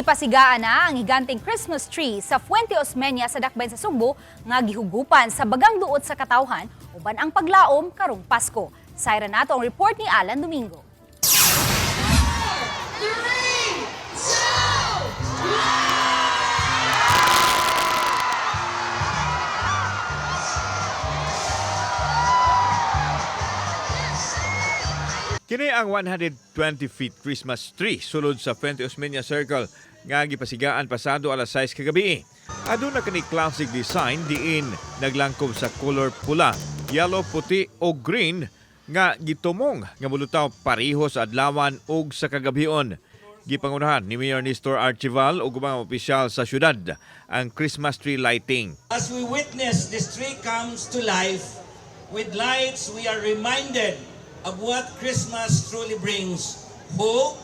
Gipasigaan na ang higanteng Christmas tree sa Fuente Osmeña sa Dakbayan sa Sugbo nga gihugupan sa bagang duot sa katawhan uban ang paglaom karong Pasko. Sayran nato ang report ni Alan Domingo. Kini ang 120 feet Christmas tree sulod sa Fuente Osmeña Circle nga gipasigaan pasado alas 6 kagabi. Aduna kani classic design diin naglangkob sa color pula, yellow, puti o green nga gitumong nga mulutaw pareho sa adlawan ug sa kagabion. Gipangunahan ni Mayor Nestor Archival ug ubang opisyal sa syudad ang Christmas tree lighting. As we witness this tree comes to life, with lights we are reminded of what Christmas truly brings: hope,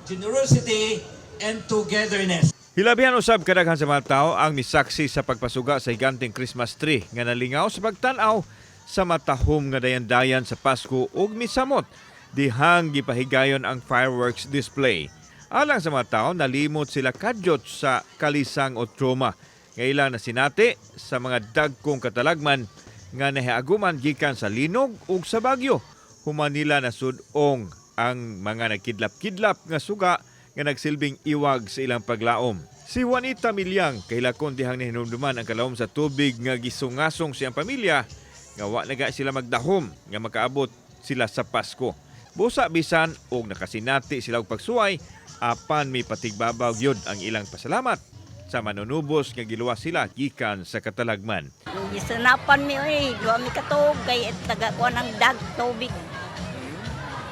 generosity, and togetherness. Hilabihan usab kadaghan sa mga tao ang misaksi sa pagpasuga sa higanteng Christmas tree nga nalingaw sa pagtan-aw sa matahom nga dayan-dayan sa Pasko ug misamot dihang gipahigayon ang fireworks display. Alang sa mga tao, nalimot sila kadyot sa kalisang o trauma nga ilang nasinati sa mga dagkong katalagman nga nahiaguman gikan sa linog ug sa bagyo. Human nila nasud-ong ang mga nagkidlap-kidlap nga suga nga nagsilbing iwag sa ilang paglaom. Si Juanita Milyang kailakon dihang nahinumduman ang kalawom sa tubig nga gisungasong siyang pamilya nga wa na ga sila magdahom nga makaabot sila sa Pasko. Busa bisan og nakasinati sila og pagsuway apan may patigbabaw gyud ang ilang pasalamat sa manunubos nga giluwas sila gikan sa katalagman. Gisanapan mi oy, duha mi katuog kay taga kuan ang dag tubig.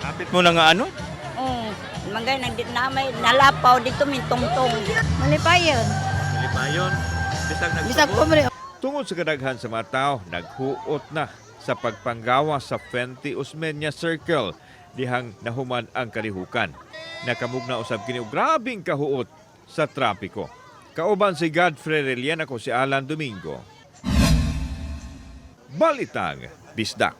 Kapit mo na nga ano? Oh, mangay nang di na may nalapaw dito min tungtong. Malipayon. Lipayon, bisag. Bisag pobre. Tungod sa kadaghan sa mga tao, naghuot na sa pagpanggawa sa Fuente Osmeña Circle dihang nahuman ang kalihukan. Nakamugna usab kini og grabing kahuot sa trapiko. Kauban si Godfrey Relian, ako si Alan Domingo. Balitang Bisdak.